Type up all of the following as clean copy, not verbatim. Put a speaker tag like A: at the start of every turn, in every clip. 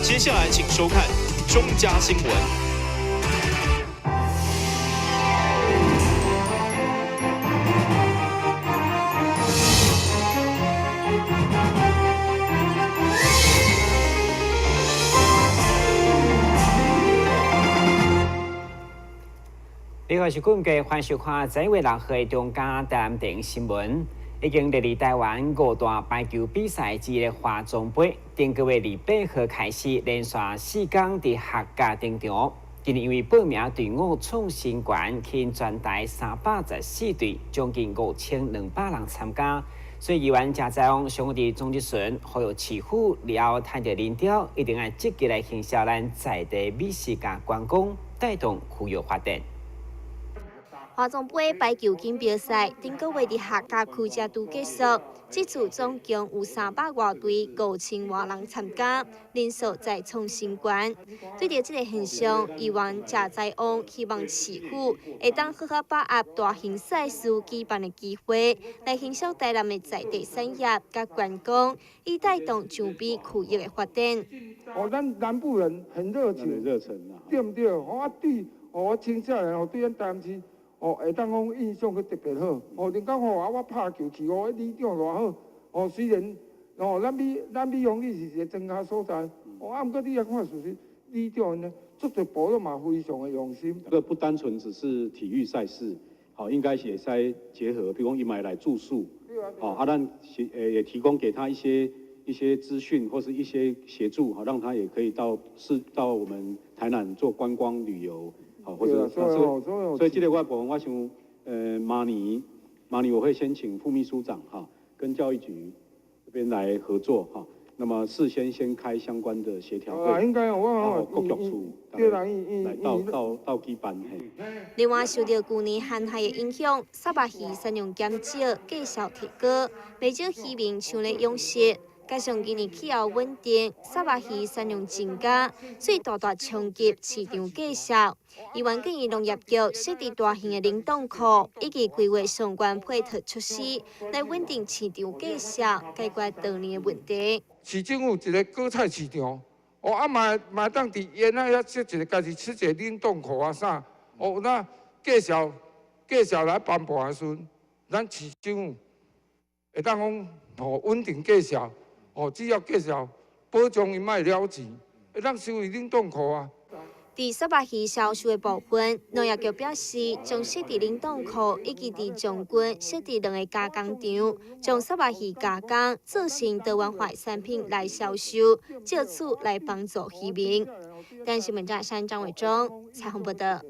A: 接下來請收看中嘉新聞。
B: 你好，是顧家，歡迎收看10月6號的中嘉台南電新聞。已經列入台灣五大排球比賽之一的華中杯，頂個月28號開始連續4天佇客家登場。今年因為報名隊伍創新高，吸引全台314隊，將近5200人參加。所以議員鄭在旺上個佇總質詢，呼籲市府日後趁著人潮，一定愛積極來行銷咱在地美食佮觀光，帶動區域發展。
C: 華中杯排球錦標賽頂個月佇客家區才拄結束，這次總共有300外隊5000外人參加，人數再創新高。對著這个現象，議員鄭在旺希望市府會當好好把握大型賽事舉辦的機會，來行銷台南的在地產業佮觀光，以帶動周邊區域的發展。
D: 哦，咱南部人很熱情，
E: 熱忱啊，
D: 對毋對？我對，我青少年哦，對咱台南市。哦，會當講印象閣特別好。哦，恁講吼啊，我拍球去哦，里長偌好。哦，雖然哦，咱美容里是一个莊腳所在。哦，啊，毋過你也看事實，里長呢，足濟部都嘛非常的用心。
E: 這個不單純只是體育賽事，好，應該也使結合，比如講伊嘛來住宿，好，啊，咱也提供給他一些資訊或是一些協助，好，讓他也可以到是到我們台南做觀光旅遊。好，或者所以這個我部分，我想，明年我會先請副秘書長哈，跟教育局這邊來合作哈。那麼事先先開相關的協調會，
D: 應該我
E: 各局處來到舉辦。
C: 另外，受著舊年旱害的影響，虱目魚產量減少，價數提高，袂少漁民搶咧養殖。加上今年氣候穩定，虱目魚產量增加，所以大大衝擊市場價數。議員建議農業局設置大型的冷凍庫，以及規劃相關配套措施，來穩定市場價數，解決當年的問題。
D: 市政府一个果菜市場，哦啊嘛嘛當佇沿仔遐設一个，家己設一个冷凍庫啊啥，哦那價數來崩盤的時陣，咱市政府會當講哦穩定價數。哦，只要價數保障伊莫了錢，會當收佇冷凍庫啊。
C: 佇虱目魚銷售的部分，農業局表示，將設置冷凍庫，以及佇將軍設置兩个加工廠，將虱目魚加工做成多元化產品來銷售，藉此來幫助漁民。電視記者張偉忠採訪報導。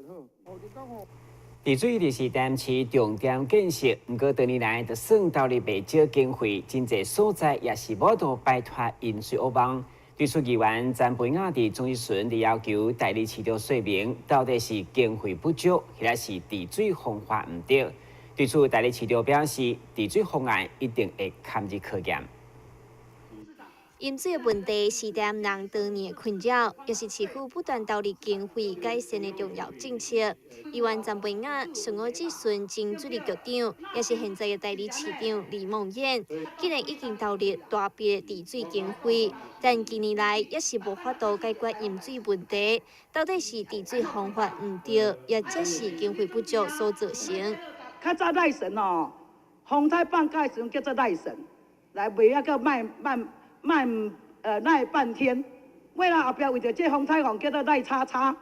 B: 治水就是台南市重點建設，毋過多年來就算投入袂少經費，真濟所在也是無法度擺脫淹水惡夢。對此，議員曾培雅佇總質詢佇要求代理市長說明，到底是經費不足，抑是治水方法毋對？對此，代理市長表示，治水方案一定會堪入考驗。
C: 淹水的問題是台南人多年的困擾，也是市府不斷投入經費改善的重要政策。議員曾培雅上午質詢前水利局長，也是現在的代理市長李孟諺，既然已經投入大筆的治水經費，但近年來也是無法度解決淹水問題，到底是治水方法毋對，抑或是經費不足所造成？
F: 較早賴神哦，風颱放假的時陣叫做賴神，來賣啊閣賣賣。慢賴半天，為了後壁為著這風颱風叫做賴叉叉，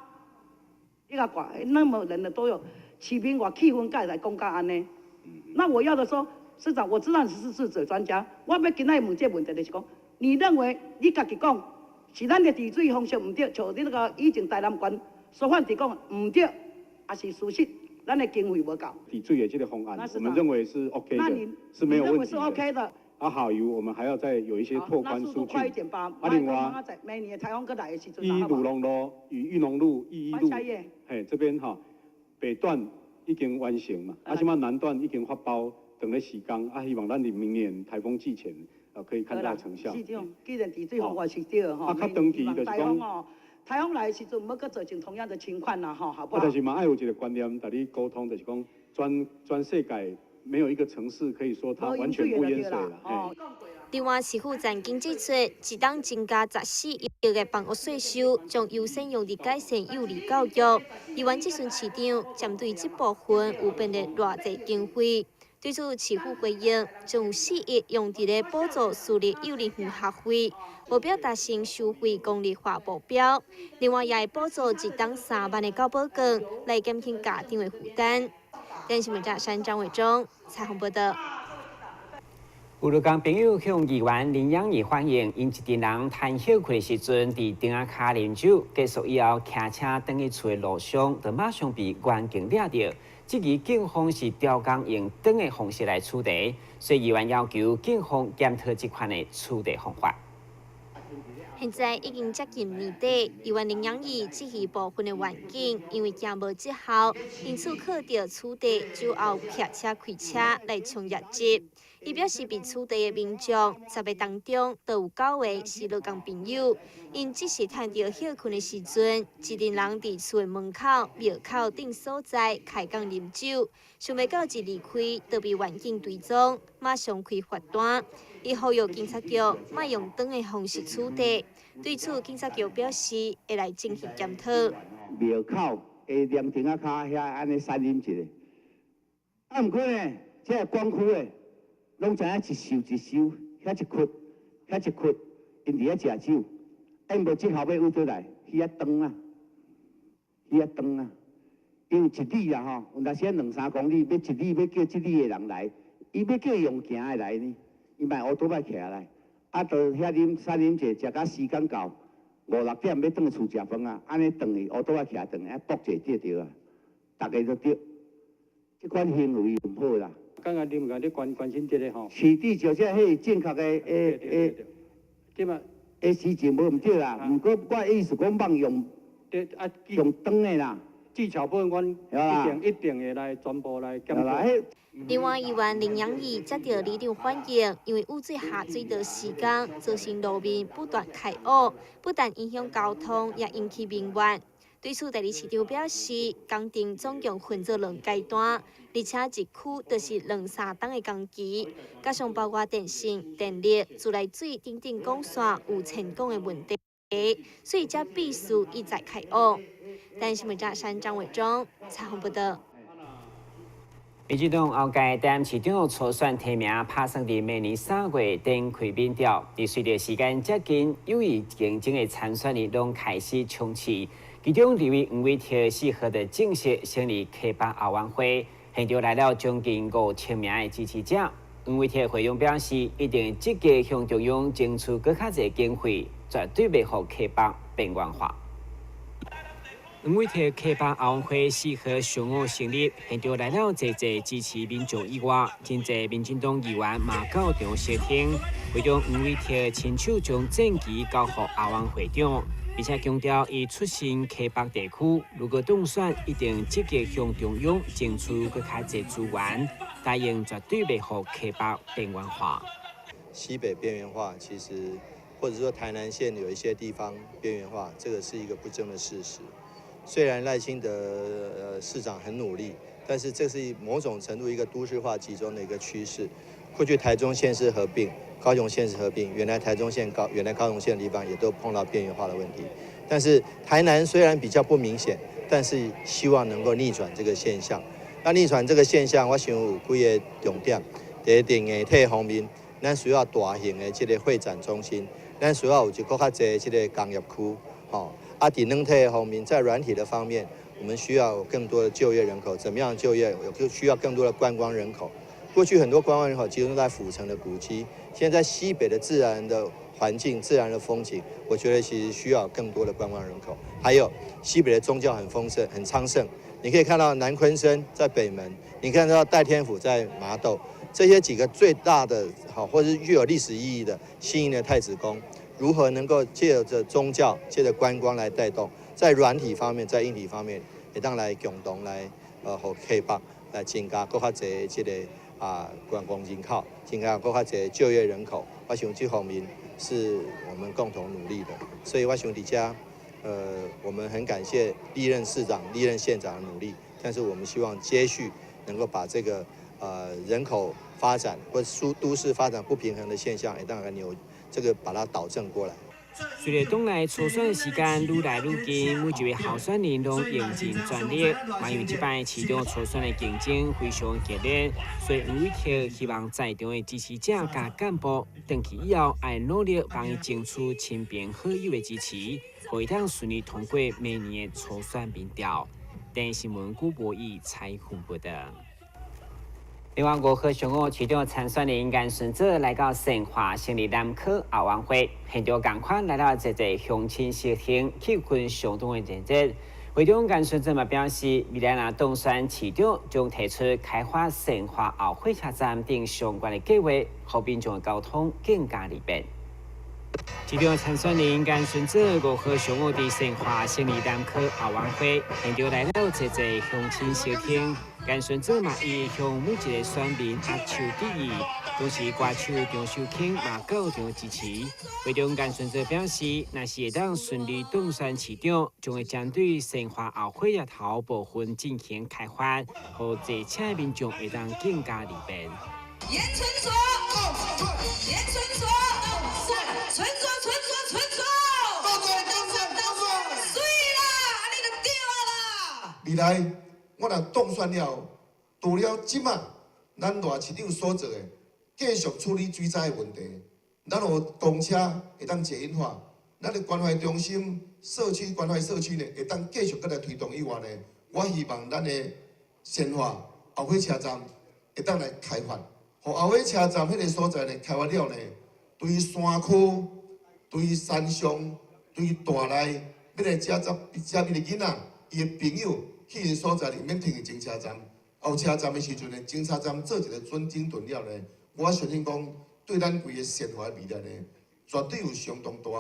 F: 你共看，那麼人的都有，市民偌氣憤才會來講甲按呢。那我要的說，市長，我知道你是治水專家，我欲今仔問這個問題就是講，你認為你家己講是咱的治水方式毋對，像你那個以前台南縣說法是講毋對，抑是事實，咱的經費無夠。
E: 治水的這個方案，我們認為是 OK 的，是沒有問題的。
F: OK 的。
E: 啊，下游我們還要再有一些拓寬疏浚。啊，另外，一魯龍路與裕農路、義一路，嘿，這邊哈北段已經完成嘛，啊，這馬南段已經發包，等咧時間，啊，希望咱佇明年颱風季前，可以看到成效。
F: 市長，既然治水方法是對吼，
E: 啊，較長期就是講，
F: 颱風來的時陣，毋好閣造成同樣的情況啦，吼，好不好？
E: 但是嘛，愛有一個觀念，共你溝通，就是講全世界沒有一個城市可以說它完全不淹水啦。
C: 另外，市府曾經指出，一冬增加14億的房屋稅收，將優先用佇改善幼兒教育。議員質詢市長，針對這部分有編列偌濟經費？對此，市府回應，將4億用佇咧補助私立幼兒園學費，目標達成收費公立化目標。另外，也會補助一冬3萬的教保券，來減輕家長的負擔。電視記者張偉忠採訪報導。
B: 有鹿港朋友向議員林養義反映，𪜶一陣人趁歇睏的時陣，佇店仔跤啉酒，結束以後，騎車轉去厝的路上，就馬上被員警掠著。質疑警方是刁工用擋的方式來取締，所以議員要求警方檢討這款的取締方法。
C: 現在已經接近年底，議員林養義質疑部分的員警因為驚無績效，因此靠著取締酒後騎車開車來衝業績。伊表示，被取締的民眾10個當中，就有9個是鹿港朋友。𪜶只是趁著歇睏的時陣，一陣人佇厝的門口、廟口等所在開講啉酒，想袂到一離開，就被員警追蹤，馬上開罰單。伊呼籲警察局莫用擋的方式取締。對此，警察局表示會來進行檢討。
G: 廟口的涼亭仔跤遐按呢散啉一下，啊，毋過呢，這个管區的攏知影一收一收，遐一窟，遐一窟，𪜶佇遐食酒，啊，𪜶無績效欲踮佗來？去遐擋啊，去遐擋啊，因為一里啊吼，有若時兩三公里，欲一里欲叫這里的人來，伊欲叫伊用行的來呢，伊嘛烏多擺騎來，啊，到遐啉散啉者，食到時間到五六點欲轉去厝食飯啊，按呢轉去烏多擺騎轉來，啊，卜者對著啊，逐个都著，這款行為毋好啦。
E: 剛剛你毋講你關關心這个吼？
G: 市長就這彼是正確的，的的，
E: 對嘛？
G: 的時節無毋對啦，毋過我意思講莫用，
E: 對啊，
G: 用擋的啦。
E: 技巧部分，阮一定一定會來全部來檢討。
C: 另外，議員林養義接著里長反映，因為雨水下水道時間，造成路面不斷開挖，不但影響交通，也引起民怨。對此，代理市長表示，工程總共分做兩階段，而且一區就是兩三冬的工期，加上包括電信、電力、自來水等等管線有穿孔的問題，所以才必須一再開挖。但是，記者張偉忠採訪報導。
B: 民進黨後屆台南市長初選提名拍算佇明年3月展開民調，佇隨著時間接近，有意競爭的參選人攏開始衝刺。其中，立委黃偉哲4號就正式成立溪北後援會，現場來了將近5000名的支持者。黃偉哲會長表示，一定積極向中央爭取閣較濟經費，絕對袂予溪北邊緣化。黃偉哲溪北後援會4號上午成立，現場來了濟濟支持民眾以外，真濟民進黨議員嘛到場相挺。會長黃偉哲親手將戰旗交予後援會長，並且強調伊出身溪北地區，如果當選，一定積極向中央爭取閣較濟資源，答應絕對袂予溪北邊緣化。
H: 溪北邊緣化，其實或者說台南縣有一些地方邊緣化，這個是一個不爭的事實。雖然賴清德市長很努力，但是這是某種程度一個都市化集中的一個趨勢。過去台中縣市合併，高雄縣市合併，原來台中縣高原來高雄縣的地方也都碰到邊緣化的問題。但是台南雖然比較不明顯，但是希望能夠逆轉這個現象。那逆轉這個現象，我想有幾個重點。第一，硬體方面，咱需要大型的這個會展中心，咱需要有一個較濟這個工業區，吼。啊，佇軟體方面，在軟體的方面，我們需要更多的就業人口。怎麼樣就業？有需要更多的觀光人口。過去很多觀光人口集中在府城的古蹟，現在溪北的自然的環境、自然的風景，我覺得其實需要更多的觀光人口。還有溪北的宗教很豐盛、很昌盛，你可以看到南鯤鯓在北門，你看到代天府在麻豆，這些幾個最大的好或者是具有歷史意義的新營的太子宮。如何能夠借著宗教、借著觀光來帶動，在軟體方面、在硬體方面，會當來共同來，予溪北來增加閣較濟這個啊觀光人口，增加閣較濟就業人口。我想這方面是我們共同努力的。所以我想佇遮，我們很感謝歷任市長、歷任縣長的努力，但是我們希望接續能夠把這個人口發展或都市發展不平衡的現象，會當來扭這個把它導正過來。
B: 隨著黨內初選的時間愈來愈近，每一位候選人攏用盡全力。嘛因為這擺市長初選的競爭非常激烈，所以黃偉哲希望在場的支持者佮幹部，轉去以後愛努力幫伊爭取親朋好友的支持，予伊通順利通過明年的初選民調。電視新聞古博義採訪報導。另外，5號上午，市長參選人顏順祖來到善化成立南科後援會，現場仝款來到濟濟鄉親相挺，氣氛相當的熱熱。會長顏順祖嘛表示，未來若當選市長，將提出開發善化後火車站等相關的計劃，予民眾的交通更加利便。市長參選人顏順祖5號上午佇善化成立南科後援會，現場來到濟濟鄉親相挺。顏順祖嘛，伊向每一個選民握手致意，同時歌手張秀卿嘛到場支持。會長顏順祖表示，若是會當順利當選市長，將會針對善化後火車頭部分進行開發，予坐車的民眾會當更加利便。
I: 顏順祖，顏順祖，順祖順祖順祖，媠啦，按呢就對啦。
J: 未來我若當選了，除了這馬咱賴市長所做的，繼續處理水災的問題，咱有公車會當捷運化，咱的關懷中心、社區關懷社區呢，會當繼續閣來推動以外呢，我希望咱的善化後火車站會當來開發，予後火車站彼個所在呢開發了呢，對山區、對山上、對大內欲來遮接遮邊的囡仔，伊的朋友去的所在裡免停佇前車站，後車站的時陣呢，前車站做一個準整頓了呢，我相信講對咱規个善化的未來呢，絕對有相當大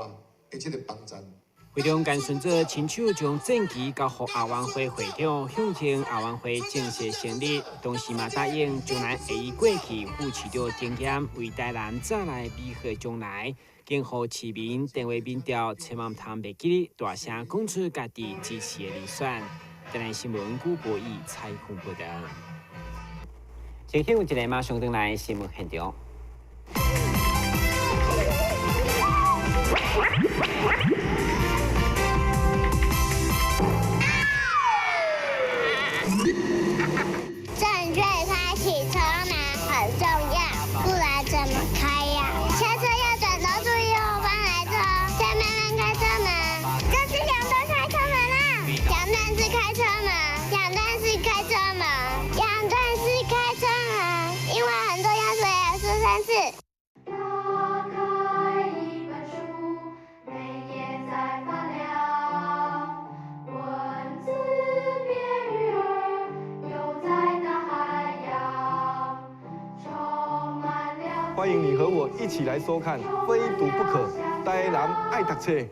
J: 的這個幫助。
B: 會長顏順祖親手將戰旗交予後援會會長，向徵後援會正式成立，同時嘛答應將來會以過去副市長經驗，為台南帶來美好將來，更予市民電話民調，千萬毋通袂記得大聲講出家己支持的人選。台南新聞古博義採訪報導。先聽有一個馬上轉來新聞現場。
K: 正確開啟車門很重要，不然怎麼開呀？下車要轉頭注意後方來車，再慢慢開車門。這是兩段開車門啦，兩段式開車門，兩段式開車門，兩段式開車門，因為很重要，所以要說三次。
L: 打開一本書，每頁在發亮，文字變魚兒，游在大海洋，充滿了。
M: 歡迎你和我一起來收看《非讀不可》，台南愛讀冊。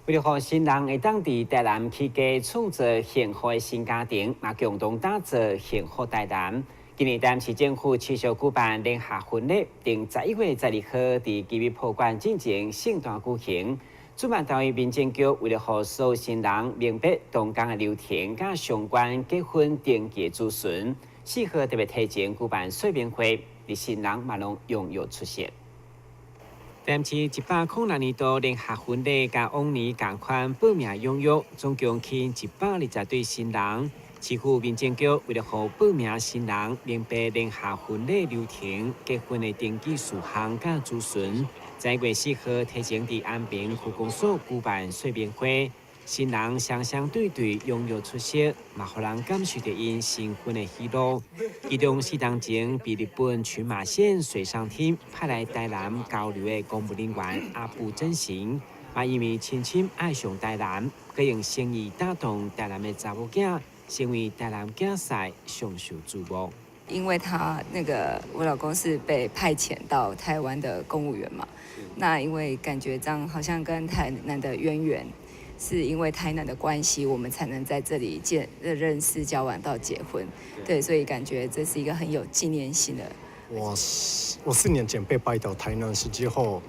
B: 為了予新人會當佇台南起家，創造幸福的新家庭，嘛共同打造幸福台南。今年台南市政府持續舉辦聯合婚禮，定11月12號佇基米鋪館進行盛大舉行。主辦單位民政局為了予所有新人明白動工的流程佮相關結婚登記的資訊，4號特別提前舉辦說明會，佇新人嘛攏踴躍出席。台南市106年度聯合婚禮，佮往年仝款報名踴躍，總共吸引120對新人。市府民政局為了予報名新人明白聯合婚禮流程、結婚的登記事項佮資訊，11月4號提前佇安平區公所舉辦說明會，新人雙雙對對踴躍出席，嘛予人感受著𪜶新婚的喜樂。其中4當前被日本群馬縣水上廳派來台南交流的公務人員阿部真行，嘛因為深深愛上台南，閣用誠意打動台南的查某囝，成為台南囝婿上受矚目。
N: 因為他那個我老公是被派遣到台灣的公務員嘛，那因為感覺這樣好像跟台南的淵源，是因為台南的關係，我們才能在這裡見認識、交往到結婚。對，所以感覺這是一個很有紀念性的。
O: 我4年前被派到台南市之後，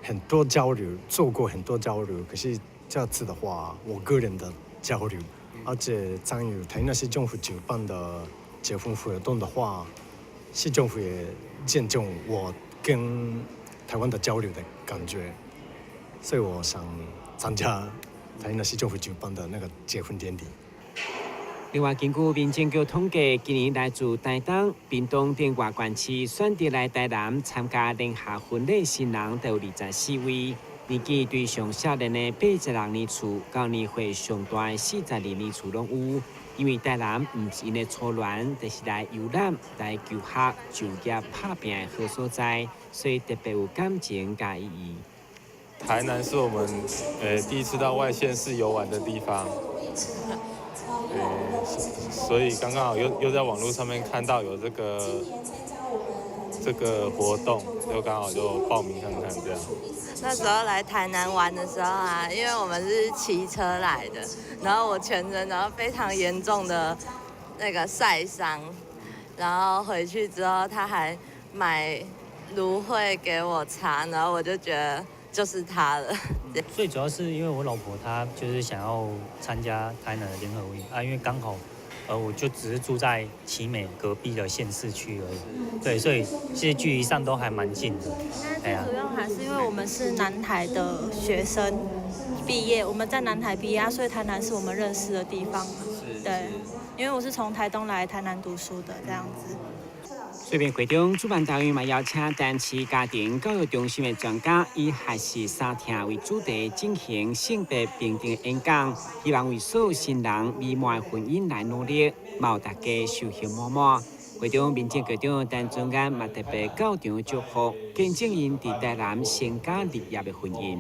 O: 很多交流，做過很多交流。可是這次的話，我個人的交流，而且參與台南市政府舉辦的結婚活動的話，市政府也見證我跟台灣的交流的感覺，所以我想參加台南市政府舉辦的那個結婚典禮。
B: 另外，根據民政局統計，今年來自台東、屏東等外縣市選擇來台南參加聯合婚禮新人，都有24位，年紀對上少年的86年次，到年歲上大的42年次攏有。因為台南毋是𪜶的初戀，就是來遊覽、來求學、就業、拍拚的好所在，所以特別有感情佮意義。
P: 台南是我們第一次到外縣市遊玩的地方。所以剛剛好又在網絡上面看到有這個活動，就剛好就報名看看這樣。
Q: 那時候來台南玩的時候啊，因為我們是騎車來的，然後我全身然後非常嚴重的那個曬傷，然後回去之後他還買蘆薈給我擦，然後我就覺得就是他了。
R: 最主要是因為我老婆她就是想要參加台南的聯合婚禮啊，因為剛好，我就只是住在奇美隔壁的縣市區而已，對，所以其實距離上都還蠻近的。
S: 那最主要還是因為我們是南台的學生畢業，我們在南台畢業，所以台南是我們認識的地方。對，因為我是從台東來台南讀書的，這樣子。
B: 說明會中，主辦單位嘛邀請台南市家庭教育中心的專家，以學習三聽為主題進行性別平等的演講，希望為所有新人美滿婚姻來努力，嘛予大家收穫滿滿。會中民政局長陳尊安嘛特別到場祝福，見證𪜶佇台南成家立業的婚姻。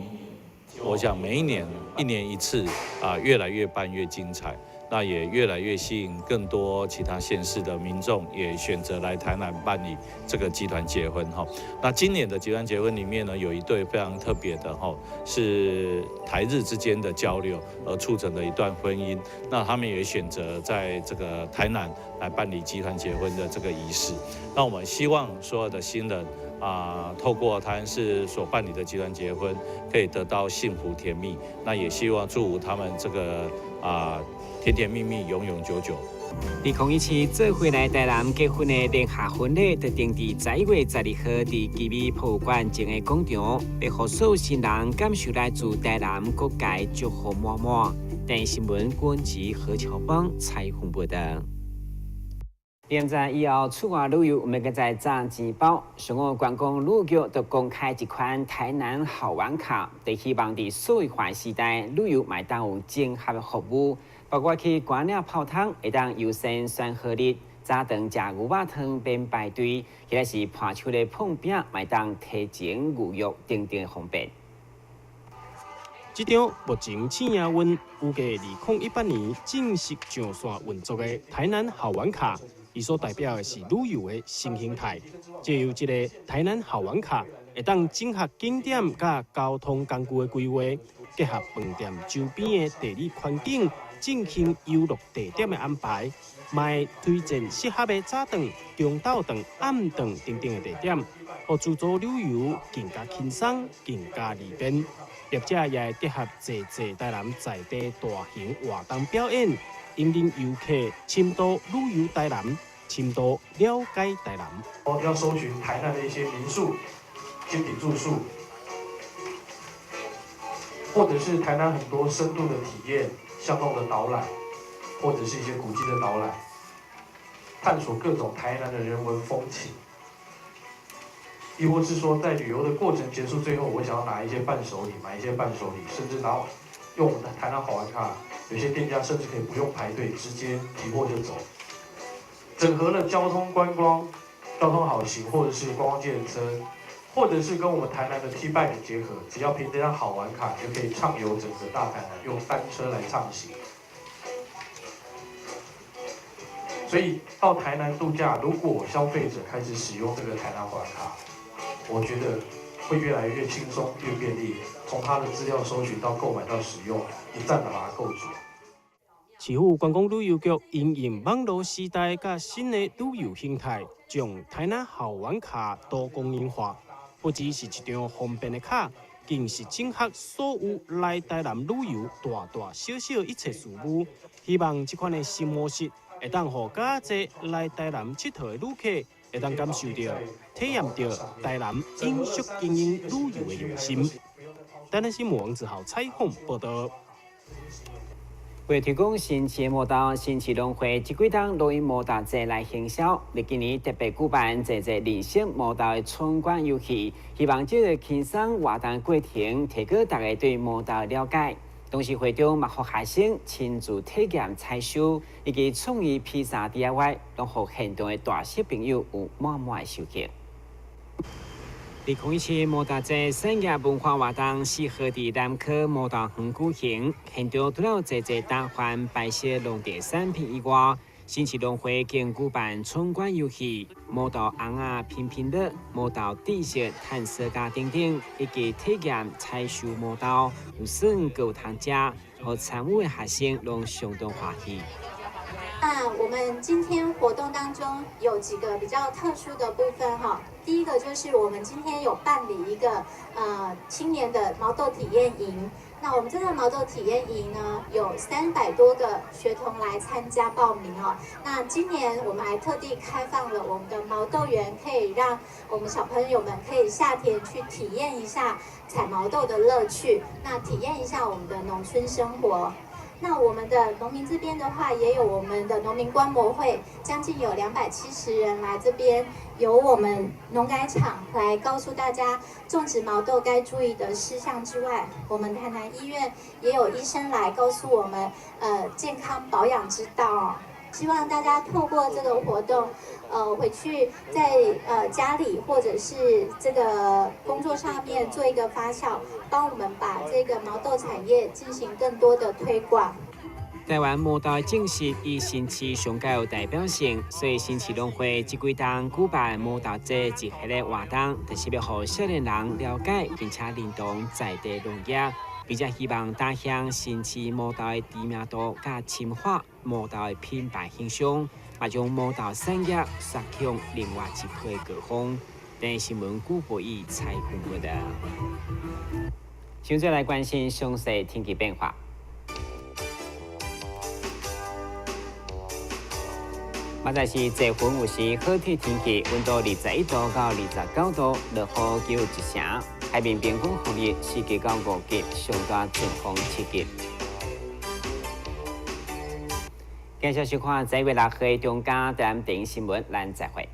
T: 我想每一年一年一次啊，越來越辦越精彩。那也越來越吸引更多其他縣市的民眾也選擇來台南辦理這個集團結婚哈。那今年的集團結婚裡面呢，有一對非常特別的哈，是台日之間的交流而促成的一段婚姻。那他們也選擇在這個台南來辦理集團結婚的這個儀式。那我們希望所有的新人啊，透過台南市所辦理的集團結婚，可以得到幸福甜蜜。那也希望祝福他們這個啊，甜甜蜜蜜，永永久久。
B: 2017做伙來台南結婚的聯合婚禮，就定佇11月12號佇奇美博物館前的廣場，欲予所有新人感受來自台南各界祝福滿滿。電視新聞郭文吉何喬邦採訪報道。現在以後出外旅遊，毋免閣再攢錢包。上午觀光旅局就公開一款台南好玩卡，就希望佇數位化時代旅遊嘛會當有整合的服務，包括去關嶺泡湯會當優先選好日，早頓食牛肉湯免排隊，或者是伴手禮碰餅嘛會當提前預約等等的方便。
U: 這張目前試營運，預計2018年正式上線運作的台南好玩卡，伊所代表的是旅遊的新形態。藉由這個台南好玩卡，會當整合景點佮交通工具的規劃，結合飯店周邊的地理環境，進行遊樂地點的安排，嘛會推薦適合的早頓、中晝頓、暗頓等等的地點，予自助旅遊更加輕鬆、更加利便。業者也會結合濟濟台南在地大型活動表演，引領遊客深度旅遊台南，深度了解台南。
V: 要搜尋台南的一些民宿、精品住宿，或者是台南很多深度的體驗、巷弄的導覽，或者是一些古蹟的導覽，探索各種台南的人文風情。亦或是說，在旅遊的過程結束最後，我想要拿一些伴手禮，買一些伴手禮，甚至拿用我們的台南好玩卡，有些店家甚至可以不用排隊，直接提貨就走。整合了交通觀光、交通好行，或者是觀光計程車，或者是跟我們台南的 T Bike 結合，只要憑這張好玩卡，就可以暢遊整個大台南，用單車來暢行。所以到台南度假，如果消費者開始使用這個台南好玩卡，我覺得會越來越輕鬆、越便利，從他的資料搜尋到購買到使用，一站把它購足。
U: 市府觀光旅遊局因應網路時代佮新的旅遊形態，將台南好玩卡多功能化，不只是一張方便的卡，更是整合所有來台南旅遊大大小小一切事務。希望這款的新模式會當予較濟來台南𨑨迌的旅客，會當感受著、體驗著台南永續經營旅遊的用心。台南新聞王子豪採訪報道。
B: 為推廣新市毛豆，新市農會這幾冬攏用毛豆節來行銷。佇今年特別舉辦一個認識毛豆的春管遊戲，希望這個輕鬆活動過程提高大家對毛豆的了解。同時會中嘛，予學生親自體驗採收以及創意披薩 DIY，攏予現場的大小朋友有滿滿的收穫。2017毛豆節產業文化活動4號佇南科毛豆園舉行，現場除了濟濟打翻白色農地產品以外，新市農會更舉辦春管遊戲、毛豆尪仔拼拼樂、毛豆知識探索家等等，以及體驗採收毛豆，有耍閣有通食，予參與的學生攏相當歡喜。
A: 那我們今天活動當中有幾個比較特殊的部分哈，第一個就是我們今天有辦理一個青年的毛豆體驗營。那我們這個毛豆體驗營呢，有300多個學童來參加報名哦。那今年我們還特地開放了我們的毛豆園，可以讓我們小朋友們可以下田去體驗一下採毛豆的樂趣，那體驗一下我們的農村生活。那我們的農民這邊的話，也有我們的農民觀摩會，將近有270人來這邊，由我們農改場來告訴大家種植毛豆該注意的事項之外，我們台南醫院也有醫生來告訴我們，健康保養之道。希望大家透過這個活動，回去在家裡或者是這個工作上面做一個發酵，幫我們把這個毛豆產業進行更多的推廣。
B: 台灣毛豆的種植以新市上蓋有代表性，所以新市農會這幾冬舉辦毛豆節一系列活動，就是欲予少年人了解並且認同在地農業，並且希望打響新市毛豆的知名度，佮深化毛豆的品牌形象，嘛將毛豆產業殺向另外一波高峰。電視新聞古博義採訪報道。現在來關心詳細天氣變化。現在是濟雲有時好天天氣，溫度21度到29度，落雨機會1成。海面平均風力4級到5級，上大陣風7級。感謝收看這月6號中間台南電視新聞，咱再會。